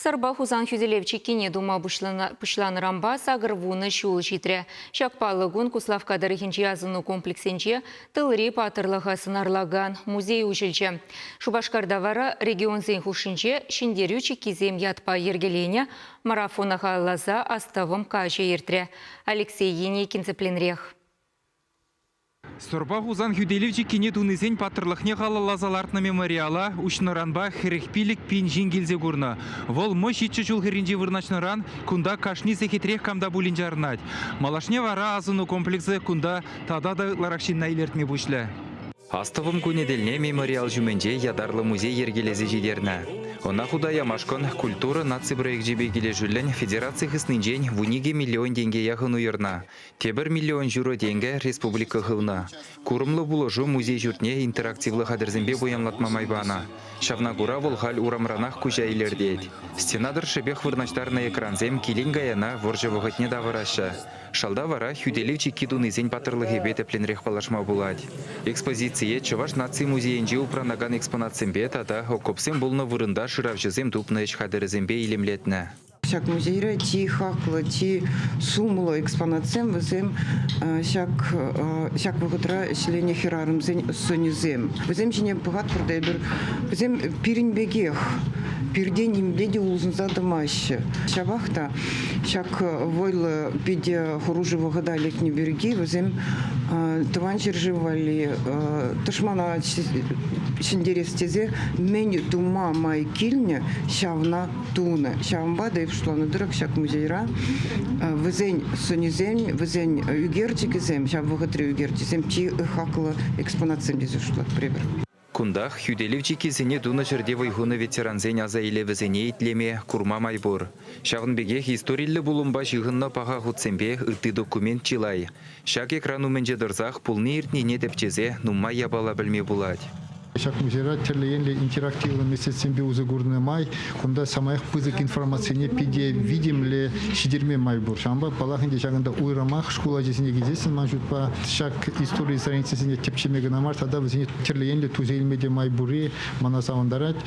Сӑрпа Хусан хӳтӗлев чиккине тума пуҫланӑранпа 80 ҫул ҫитрӗ. Ҫак паллӑ кун Куславкка тӑрӑхӗнчи асӑну комплексӗнче тылри паттӑрлӑха сӑнарлакан музей уҫӑлчӗ. Шупашкарта вара регионсен хушшинче Ҫӗнтерӳ чиккисем ятпа йӗркеленӗ марафона халалласа астӑвӑм каҫӗ иртрӗ. Алексей Енейкин тӗплӗнрех. Сӑрпа Хусан хӳтӗлев чиккине тунисен паттӑрлӑхне халалласа лартнӑ мемориала уҫнӑранпа 45 пин ҫын килсе курнӑ. Вӑл мӑ ҫиччӗ ҫул хӗрринче вырнаҫнӑран кунта кашни сехетрех кам та пулин чарӑнать. Малашне вара асӑну комплексӗ кунта тата та ытларах ҫынна илӗртме пуҫлӗ. Астӑвӑм кунӗ тӗлне мемориал ҫумӗнче ятарлӑ музей йӗркелесе ҫитернӗ. Ӑна хута ямашкӑн Культура наци проекчӗпе килӗшӳллӗн федераци хыснинчен 12 миллион тенке яхӑн уйӑрнӑ. Тепӗр миллион ҫурӑ тенкӗ республика хывнӑ. Курӑмлӑ пулӑшу музей ҫуртне интерактивлӑ хатӗрсемпе пуянлатма май панӑ. Ҫавна кура вӑл халь урамранах куҫа илӗртет. Стена тӑршшӗпех вырнаҫтарнӑ экрансем килен-каяна вӑрҫӑ вӑхӑтне тавӑраҫҫӗ. Шалта вара хӳтӗлев чикки тунисен паттӑрлӑхӗпе тӗплӗнрех паллашма пулать. Экспозицие Чӑваш наци музейӗнче упранакан экспонатсемпе тата окопсем пулнӑ вырӑнта шыравҫӑсем тупнӑ ӗҫ хатӗрӗсемпе илемлетнӗ. Ҫак музейре чи хаклӑ, чи сумлӑ экспонатсем вӗсем ҫак ҫак вӑхӑтра ӗҫленӗ хӗрарӑмсен сӑнӗсем. Вӗсем ҫине пӑхатпӑр та эпир, вӗсем пирӗн пекех, пиртен нимпе те улшӑнса тӑмаҫҫӗ. Ҫапах та ҫак вӑйлӑ, питӗ хӑрушӑ вӑхӑта лекнӗ пирки вӗсем Тӑван ҫӗршыв валли тӑшмана ҫӗнтерес тесе мӗн тума май килнӗ, ҫавна тунӑ. Ҫавӑнпа та эп шутланӑ тӑрӑх ҫак музейра вӗсен сӑнӗсен, вӗсен ӳкерчӗкӗсем, ҫав вӑхӑтри ӳкерчӗксем чи хаклӑ экспонатсем тесе шутлатпӑр эпир. Кунтах хӳтӗлев чиккисене тунӑ ҫӗрте вӑй хунӑ ветерансен аса илӗвӗсене итлеме, курма май пур. Ҫавӑн пекех историллӗ пулӑмпа ҫыхӑннӑ паха хутсемпе ытти документ чылай. Ҫак экран умӗнче тӑрсах пулни-иртнине тӗпчесе нумай япала пӗлме пулать. Ҫак музейра тӗрлӗ енлӗ интерактивлӑ меслетсемпе усӑ курнӑ май кунта самаях пысӑк информацине питӗ витӗмлӗ ҫитерме май пур. Ҫавӑнпа, паллах ӗнтӗ, ҫакӑнта уйрӑмах шкул ачисене килсессӗн ман шутпа ҫак истори страницисене тӗпчеме кӑна мар, тата вӗсене тӗрлӗ енлӗ туса илме те май пурри мана савӑнтарать.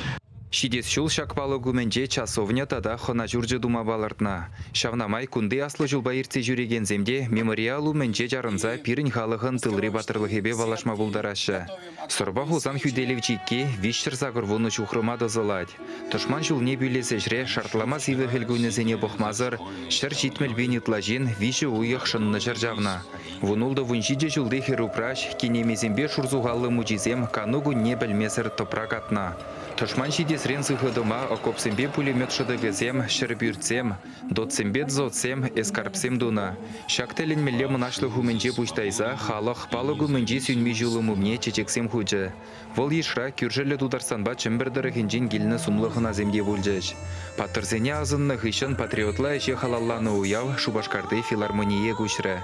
Ҫитес ҫул ҫак палӑк умӗнче часовня тата хӑна ҫурчӗ тума палӑртнӑ. Ҫавна май кунти аслӑ ҫулпа иртсе ҫӳрекенсем те мемориал умӗнче чарӑнса пирӗн халӑхӑн тылри паттӑрлӑхӗпе паллашма пултараҫҫӗ. Сӑрпа Хусан хӳтӗлев чикки 380 ҫухрӑма тӑсӑлать. Тӑшман ҫулне пӳлес ӗҫре шартлама сивӗ хӗл кунӗсене пӑхмасӑр 170 пин ытла ҫын виҫӗ уйӑх шӑннӑ ҫӗр чавнӑ. 16-17 ҫулти хӗр-упраҫ, кинемисемпе шурсухаллӑ мучисем кану кунне пӗлмесӗр тӑпра катнӑ. Тӑшман ҫитесрен сыхӑ тӑма окопсемпе пулемет шӑтӑкӗсем, ҫӗрпӳртсем, дотсемпе дзотсем, эскарпсем тунӑ. Ҫак тӗлӗнмелле мӑнаҫлӑх умӗнче пуҫ тайса халӑх палӑк умӗнчи сӳнми ҫулӑм умне чечексем хучӗ. Вӑл йышра кӳршӗллӗ Тутарстанпа Чӗмпӗр тӑрӑхӗнчен килнӗ сумлӑ хӑнасем те пулчӗҫ. Паттӑрсене асӑннӑ хыҫҫӑн патриотла ӗҫе халалланӑ уяв Шупашкарти филармоние куҫрӗ.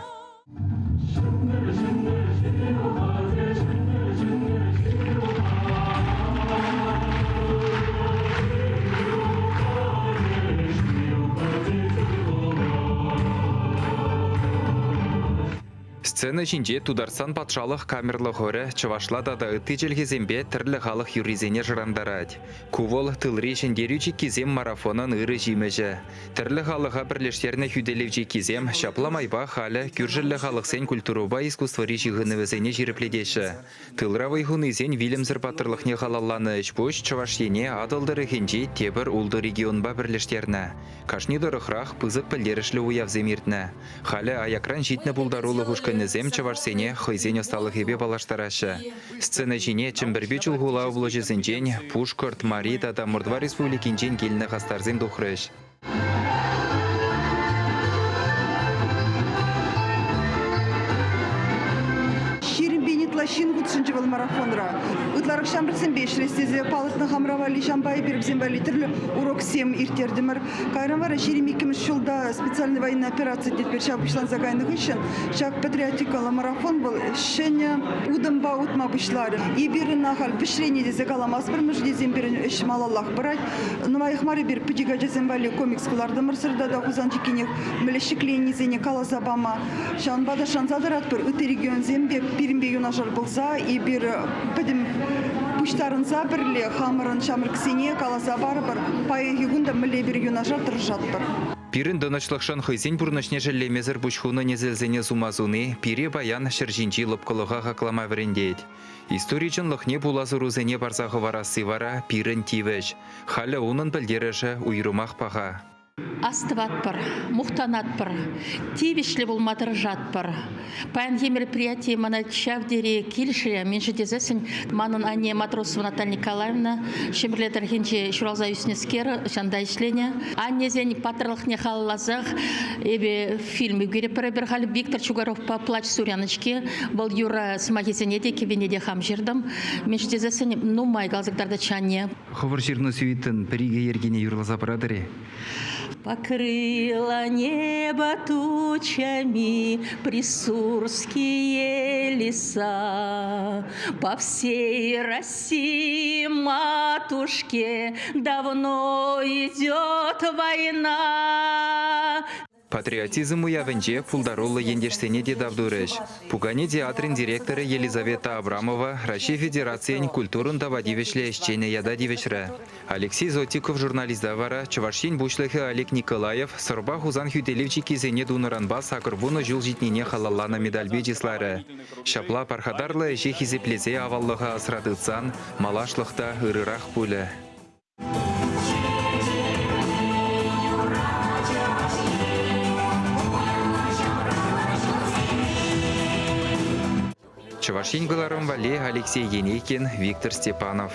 Сцена ҫинче Тутарстан патшалӑх камерлӑ хорӗ чӑвашла тата ытти чӗлхесемпе тӗрлӗ халӑх юррисене шӑрантарать. Ку вӑл тылри ҫӗнтерӳ чиккисем марафонӑн ырӑ ҫимӗҫӗ. Тӗрлӗ халӑха пӗрлештернӗ хӳтӗлев чиккисем ҫапла майпа халӗ кӳршӗллӗ халӑхсен культурӑпа искусствӑри ҫыхӑнӑвӗсене ҫирӗплетеҫҫӗ. Тылра вӑй хунисен вилӗмсӗр паттӑрлӑхне халалланӑ ӗҫ-пуҫ Чӑваш Ене Атӑл тӑрӑхӗнчи тепӗр ултӑ регионпа пӗрлештернӗ. Кашни тӑрӑхрах пысӑк пӗлтерӗшлӗ уявсем иртнӗ. Халӗ аякран ҫитнӗ пултарулӑх ушкӑнӗсем чӑвашсене хӑйсен ӑсталӑхӗпе паллаштараҫҫӗ. Сцена ҫине Чӗмпӗрпе Чулхула облаҫӗсенчен, Пушкӑрт, Мари тата Мордва Республикинчен килнӗ хастарсем тухрӗҫ. 20 пин ытла ҫын хутшӑнчӗ вӑл марафонра. Ытларах ҫамрӑксемпе ӗҫлес тесе палӑртнӑ хамӑра валли ҫампа эпир вӗсем валли тӗрлӗ уроксем ирттертӗмӗр. Кайран вара 22-мӗш ҫулта специальный военный операци тетпӗр ҫав пуҫланса кайнӑ хыҫҫӑн ҫак патриотикӑллӑ марафон вӑл ҫӗнӗ утӑмпа утма пуҫларӗ. Эпир ӑна халь вӗҫленӗ тесе каламастпӑр, мӗншӗн тесен пирӗн ӗҫ малаллах пырать. Нумаях мар эпир пӗчӗк ачасем валли комикс кӑлартӑмӑр Сӑрта та Хусан чиккинех мӗнле ҫӗкленнисене каласа пама. Ҫавӑнпа та шанса тӑратпӑр, ытти регионсем те пирӗнпе юнашар пулса эпир пӗтӗм пуҫ. Пуҫтарӑнса пӗрле хамӑрӑн ҫамрӑксене каласа парӑпӑр, паянхи кун та мӗнле эпир юнашар тӑрӑшатпӑр. Пирӗн тӑнӑҫлӑхшӑн хӑйсен пурнӑҫне шеллемесӗр пуҫ хунӑ несӗлсене сума суни пире паян ҫӗр ҫинчи лӑпкӑлӑха хаклама вӗрентет. Истори чӑнлӑхне пулас ӑрусене парса хӑварасси вара пирӗн тивӗҫ. Халӗ унӑн пӗлтерӗшӗ уйрӑмах паха. Астӑватпӑр, мухтанатпӑр, тивӗҫлӗ пулма тӑрӑшатпӑр. Паянхи мероприяти мана ҫав тери килӗшрӗ. Мӗншӗн тесессӗн манӑн анне Матросова Наталья Николаевна Ҫӗмӗрле тӑрӑхӗнче ҫуралса ӳснӗскер, ҫанта ӗҫленӗ. Аннесен паттӑрлӑхне халалласах эпӗ фильм ӳкерӗпӗр эпир халь Виктор Чугаровпа «Плач Суряночки». Вӑл юрӑ сӑмахӗсене те, кӗввине те хам ҫыртӑм. Мӗншӗн тесессӗн нумай каласа кӑтартатчӗ анне. Хӑвӑр ҫырнӑ сюитӑн пӗр-икӗ йӗркине юрласа паратӑр-и? Покрыло небо тучами присурские леса. По всей России, матушке, давно идет война. Патриотизм уявӗнче пултаруллӑ ентешсене те тав турӗҫ. Пукане театрӗн директорӗ Елизавета Абрамова Раҫҫей Федерацийӗн культурӑн тава тивӗҫлӗ ӗҫченӗ ята тивӗҫрӗ. Алексей Зотиков журналиста вара Чӑваш Ен Пуҫлӑхӗ Олег Николаев Сӑрпа Хусан хӳтӗлев чиккисене тунӑранпа 80 ҫул ҫитнине халалланӑ медальпе чысларӗ. Ҫапла пархатарлӑ ӗҫе хисеплесе аваллӑха асра тытсан малашлӑх та ырӑрах пулӗ. Чӑваш Ен кӑларӑм валли Алексей Енейкин, Виктор Степанов.